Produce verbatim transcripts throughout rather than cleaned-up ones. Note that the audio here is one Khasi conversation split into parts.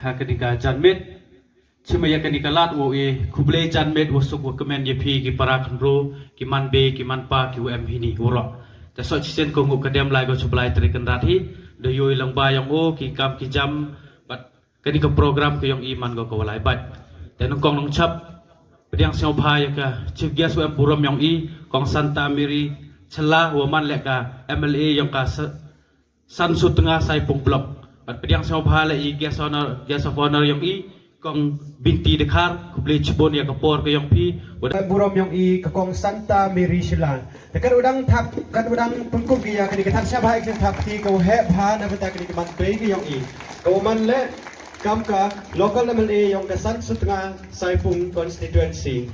Ha kane ka janmiet, chim ïa kane ka lad, u ong, khublei janmiet, wa suk wa kmen ïa phi ki para khynroo, ki man bei, ki man pa, ki wa em hini waroh. Te shu shisien ko nguh ka dem lai ko shu blai trei kynrad hi, da ïoh i lang ba ïong u ki kam ki jam, bad kane ka program ka ïong i man ko ka wa lai bad. Te nyngkong nyngchap, pdiang sngewbha ïa ka chief guest wa em burom ïong i, Kong Santa Mary Shylla, wa man leh ka M L A ïong ka sa- San Sutnga Saipung Block. Bad pdiang sngewbha leh i guest honor, guest of honor ïong i, Kong Binti Dkhar, khublei chibun ïa ka por ka ïong phi. Wa da- Burom ïong i ka Kong Santa Mary Shylla. Te kat u dang thap, kat u dang pynkup ki ïa kane ka thap, sngewbha ïa ka thap ki ka wa heh bha na bynta kane ka man bei ka ïong i. Ka wa man leh kam ka local M L A ïong ka San Sutnga Saipung constituency.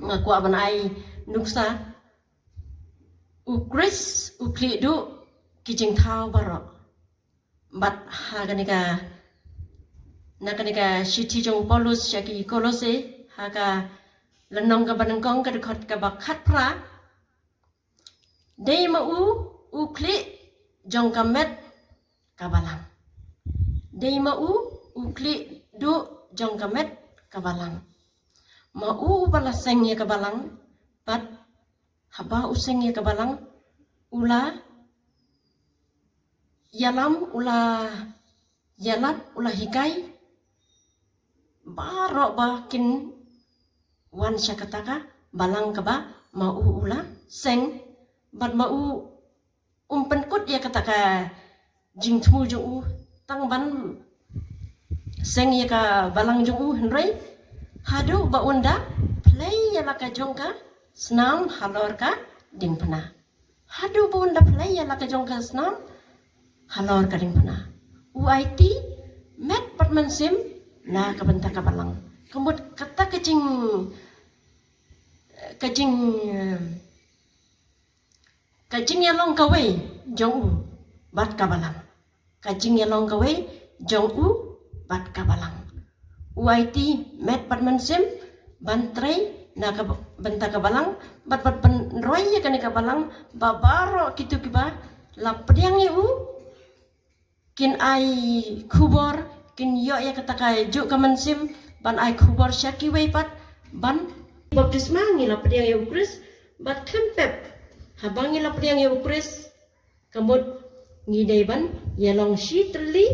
Nga kwah ban ai nuksa, u Khrist u khlieh duh ki jingthaw baroh. Bad ha kane ka, na kane ka shithi jong u Paulus sha ki Kolose, ha ka lynnong kaba nyngkong, ka dkhot kaba khatphra. Dei ma u u khlieh jong ka met ka balang. Dei ma u u khlieh duh jong ka met ka balang. Ma u uba la seng ïa ka balang, bad haba u seng ïa ka balang, u la ïalam, u la ïalap, u la hikai baroh ba kin wan sha kata ka balang kaba ma u u la seng, bad ma u um pynkut ïa kata ka jingthmu jong u tang ban seng ïa ka balang jong u, hynrei haduh ba un da pynleit ïa la ka jong ka snam halor ka diengphna. Haduh ba un da pynleit ïa la ka jong ka snam halor ka diengphna, u aiti met bad mynsiem na ka bynta ka balang. Ka mut kata ka jing, ka jing, ka jingïalong kawei jong u bad ka balang. Ka jingïalong kawei jong u bad ka balang. U aiti met bad mynsiem ban trei na ka b-, bynta ka balang, bad, bad pynroi ïa kane ka balang, ba baroh kito kiba la pdiang ïa u kin ai khubor, kin ïoh ïa kata ka juk ka mynsiem ban ai khubor sha kiwei pat, ban baptisma ngi la pdiang ïa u Khrist, bad khlem pep haba ngi la pdiang ïa u Khrist, ka mut ngi dei ban ïalong shitylli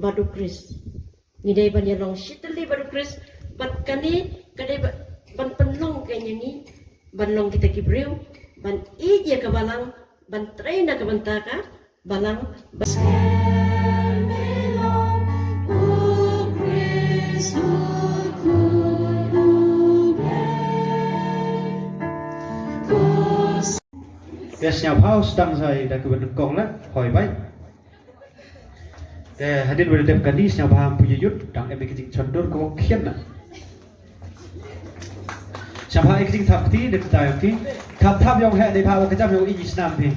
bad u Khrist. Ngi dei ban ïalong shitylli bad u Khrist, bad kane ka dei ba-, ban pynlong ka ïa ngi ban long kita ki briew ban ïeit ïa ka balang, ban trei na ka bynta ka balang. Te sngewbha sdang sa ïa da kaba nyngkong la hoi bai. Te hadien ba dep kani sngewbha pynjot dang em ki jingchondur ko khian na. Sngewbha ki jingthap kti dep tai ki. Thap thap ïong heh dei pha wa ka jam ïong i snam phi.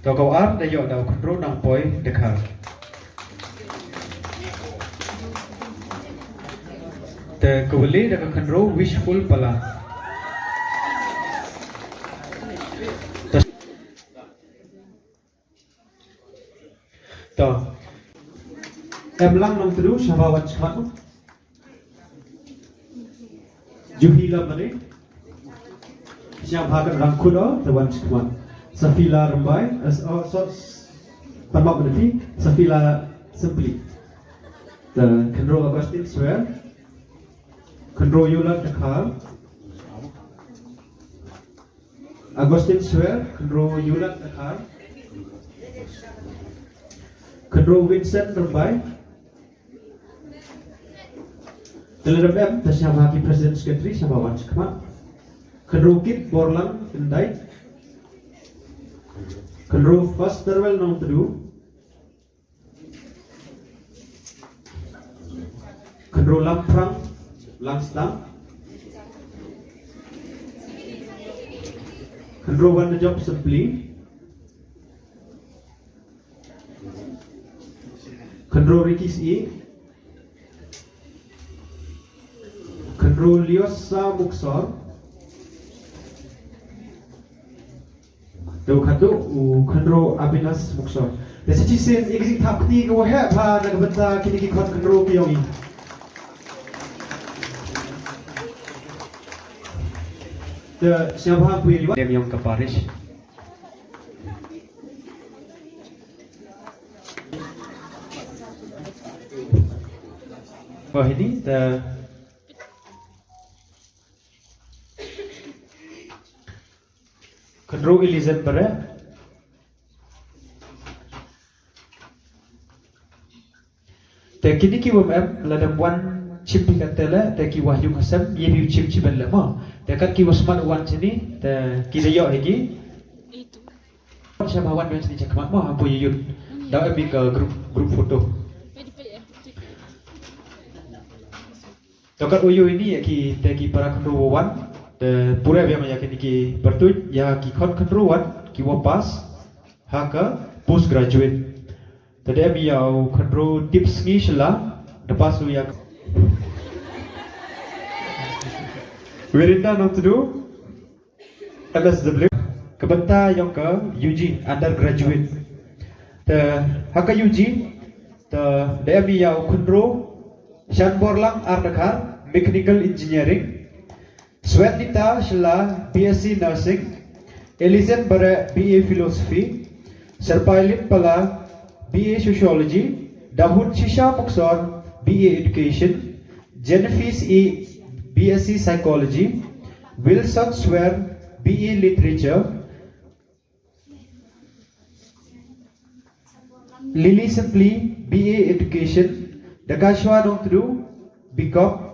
To ko ar da ïoh da u khynroo nang poi da kha. Te kawali da ka khynroo Wishful Pala. To. Em lang nong tru shaba wat chmat. Juhi la mane. Sngewbha kan rangkut o, te wan chmat. Safila Rymbai, as, oh, so, s-, pan map mane phi, Safila Simply. Te khynroo Augustine Swer. Khynroo Yolan Dkhar. Augustine Swer, khynroo Yolan Dkhar. Khynroo Vincent Rymbai. Te lada em, te sngewbha ki President Secretary, sngewbha wan chmat. Khynroo Kit Borlang Kyndait. Khynroo Fasterwell Nongtdu. Khynroo Lamphrang Langstang. Khynroo Wanjop Simply. Khynroo Ricky Syiem. Ruliosa Muksor. Te u khadduh u khynroo Abinas Muksor. Te sa shisien i ka jingthap kti ka waheh bha na ka bynta kine ki khon khynroo ki yong i. Te sngewbha phi ïa liwa dem yong ka parish. Wah ini te Khynroo Elizen Bareh. Te kine ki wym em, lada wan chim phi katte leh, te ki wa ha ïung ha sem, ïa phi u chim chibet leh mo. Te kat ki wa smat wan chini, te ki da ïoh hi ki. Sha ba wan biang chini cha khmat mo, ha poi ïa ïun. Daw em ïa ka group, group photo. To kat u ïoh ini ïa ki te ki para khynroo wa wan, te pure biang ïa kine ki pyrtuit, ïa ki khon khynroo wan, ki wa pass ha ka postgraduate. Te dei em ïa u khynroo Tipsngi Shylla, da pass u ïa Wirinda Nongtdu, M S W, ka bynta yong ka U G, undergraduate. Te ha ka U G, te dei em ïa u khynroo Shanborlang R Dkhar, Mechanical Engineering, Swetnita Shylla, B S C Nursing, Elizen Bareh, B A Philosophy, Syrpailin Pala, B A Sociology, Dahun Shisha Muksor, B A Education, Jennifer E, B S C Psychology, Wilson Swer, B A Literature, Lily Simply, B A Education, Dakashwa Nongtdu, B Com,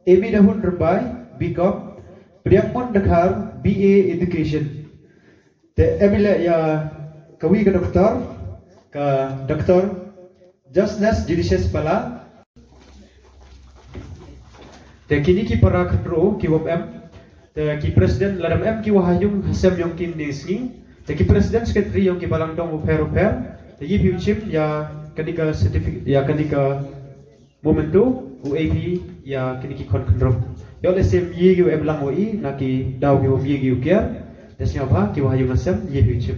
Amy Dahun Rymbai, B Com, Priangmon Dkhar, B A Education. Te em ïa leh ïa kawi ka doktor, ka Doktor Justness Judicious Pala. Te kine ki para khynroo ki wym em. Te ki president lada em ki wa ha ïung ha sem yong ki ne sngi. Te ki president secretary yong ki balang dong u pher u pher. Te ïa phi u chim ïa kane ka certificate, ïa kane ka memento u A P ïa kine ki khon khynroo. Ïoh lehse ym ïa ki wa em lang wa i na ki daw ki wym ïa ki u kiar. Te sngewbha ki wa ha ïung ha sem ïa phi u chim.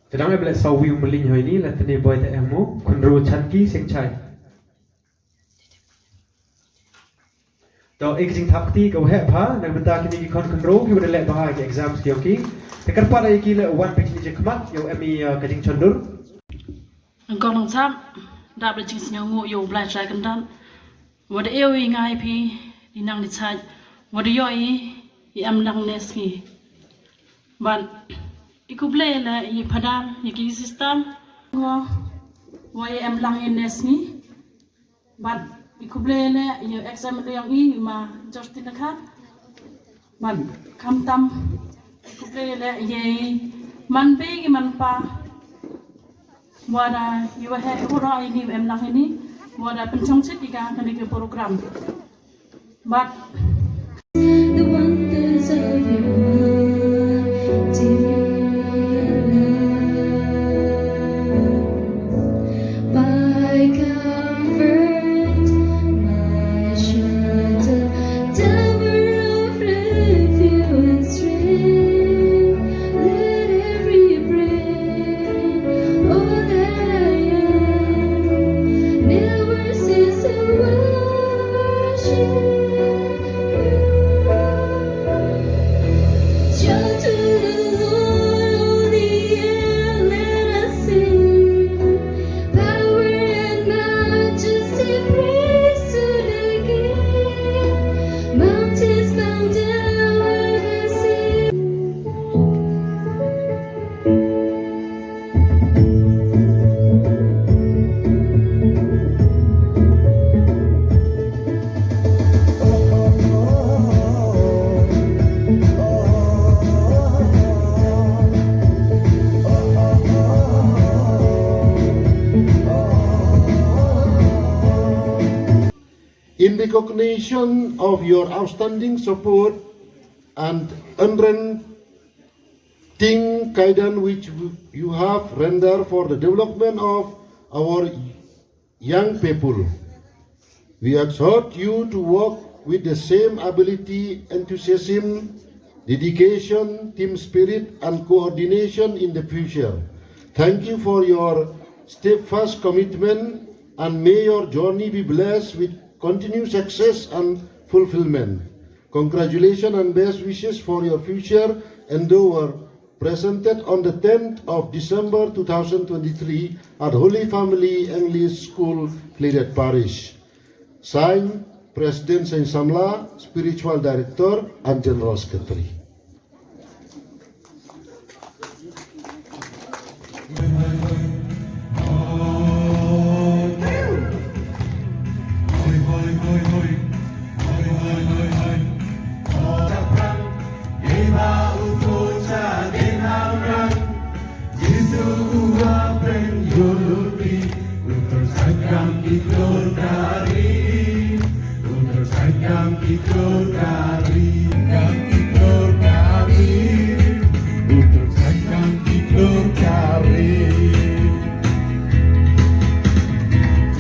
Te dang ïa ba leh saw wi u mlien hoi ni, la tene boi te em u khynroo Chanki Singchai. To, i ka jingthap kti ka waheh bha na ka bynta kine ki khon khynroo ki wa da leh bha ki exams ki yong ki. Te kyrpad ïa ki leh wan peit ni jingkhmat ïa u em ïa ka jingchondur. Ngong nang chap da ba jingsngew ngu ïa u Blai Trai Kynrad. Wa da ïoh i ngai phi i nang di chai. Wa da ïoh i i em lang ne sngi. Ban i khublei leh i phadar i ki sister. Wa wa i em lang i ne sngi. Bad i khublei leh ïa ex M L A yong i ma Justin Dkhar. Bad khamtam i khublei leh ïa i man bei ki man pa. Wa da i waheh i khura i ni em lang i ni. Wa da pynchong chit i ka kane ka program. Bad The wonders of your love, dear love. My comfort, my shelter, tower of refuge and strength. Let every breath, all that I am, never cease to worship you. Recognition of your outstanding support and unrelenting guidance which you have rendered for the development of our young people. We exhort you to work with the same ability, enthusiasm, dedication, team spirit, and coordination in the future. Thank you for your steadfast commitment, and may your journey be blessed with continued success and fulfillment. Congratulations and best wishes for your future endeavor. Presented on the tenth of December two thousand twenty-three at Holy Family English School, Khliehriat Parish. Signed, President Seng Samla, Spiritual Director and General Secretary.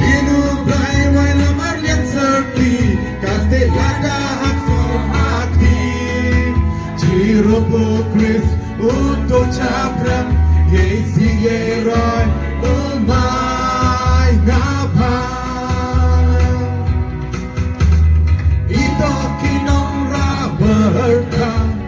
Inu blai wai lamar lian serti, kaste lada hak so hakti. Chirup u Khrist u to chapram, ye si ye roi u mai ngapa. Ito ki nong ra berkah.